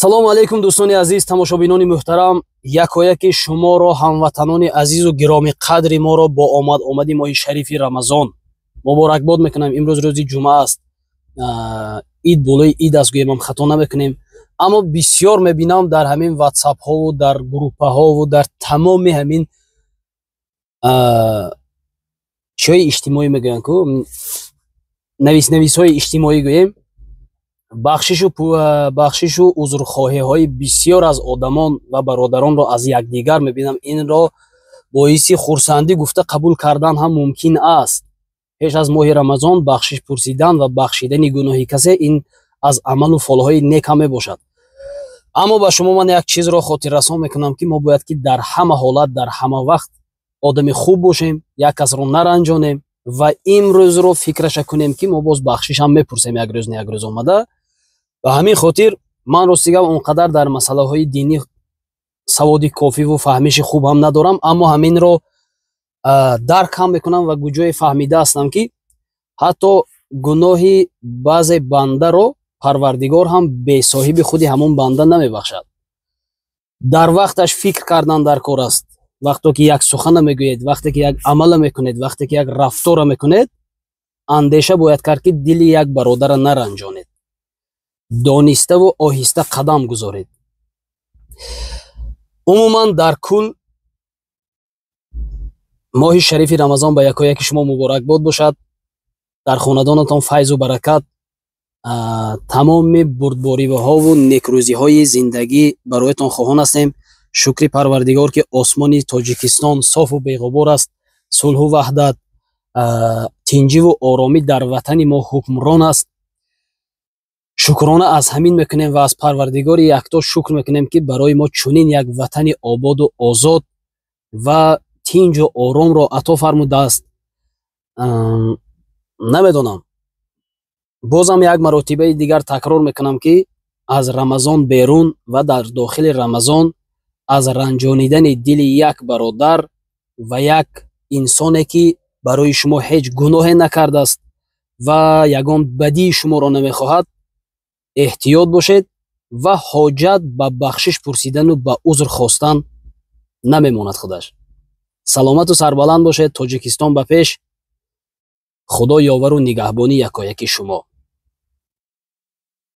Салому алайкум, дӯстони азиз, тамошобинони муҳтарам. Якояки шуморо, ҳамватанони азизу гиромӣ қадри моро, бо омад омади моҳи шарифи Рамазон муборакбод мекунам. Имрӯз рӯзи ҷумъа аст, ид болои ид аст, гӯемам, хато намекунем. Аммо бисёр мебинам дар ҳамин ватсапҳову дар группаҳову дар тамоми ҳамин чиҳои иҷтимоӣ мегӯянд ку, нависнависҳои иҷтимоӣ гӯем, бахшишу узрхоҳиҳои бисёр аз одамон ва бародаронро аз якдигар мебинам. Инро боиси хурсандӣ гуфта қабул кардан ҳам мумкин аст. Пеш аз моҳи Рамазон бахшиш пурсидан ва бахшидани гуноҳи касе ин аз амалу фолҳои нек ҳам мебошад. Аммо ба шумо ман як чизро хотиррасон мекунам, ки мо бояд ки дар ҳама ҳолат, дар ҳама вақт одами хуб бошем, як касро наранҷонем ва имрӯзро фикраша кунем, ки мо боз бахшишам мепурсем як рӯз не як рӯз омада. Ба ҳамин хотир ман, рости гап, он қадар дар масъалаҳои динӣ саводи кофиву фаҳмиши хуб ҳам надорам, аммо ҳаминро дарк ҳам мекунам ва гуҷое фаҳмида ҳастам, ки ҳатто гуноҳи баъзе бандаро Парвардигор ҳам бесоҳиби худи ҳамон банда намебахшад. Дар вақташ фикр кардан дар кор аст. Вақто ки як сухана мегӯед, вақте ки як амала мекунед, вақте ки як рафтора мекунед, андеша бояд кард, ки дили як бародара наранҷонед, дониставу оҳиста қадам гузоред. Умуман, дар кул, моҳи шарифи Рамазон ба якояки шумо муборакбод бошад. Дар хонадонатон файзу баракат, тамоми бурдбориҳову некрӯзиҳои зиндагӣ бароятон хоҳон ҳастем. Шукри Парвардигор, ки осмони Тоҷикистон софу беғубор аст, сулҳу ваҳдат, тинҷиву оромӣ дар ватани мо ҳукмрон аст. Шукрона аз ҳамин мекунем ва аз Парвардигори якто шукр мекунем, ки барои мо чунин як ватани ободу озод ва тинҷу оромро ато фармудааст. Намедонам, бозам як маротибаи дигар такрор мекунам, ки аз Рамазон берун ва дар дохили Рамазон аз ранҷонидани дили як бародар ва як инсоне, ки барои шумо ҳеҷ гуноҳе накардааст ва ягон бадии шуморо намехоҳад, эҳтиёт бошед ва ҳоҷат ба бахшиш пурсидану ба узр хостан намемонад худаш. Саломату сарбаланд бошед. Тоҷикистон ба пеш! Худо ёвару нигаҳбони якояки шумо.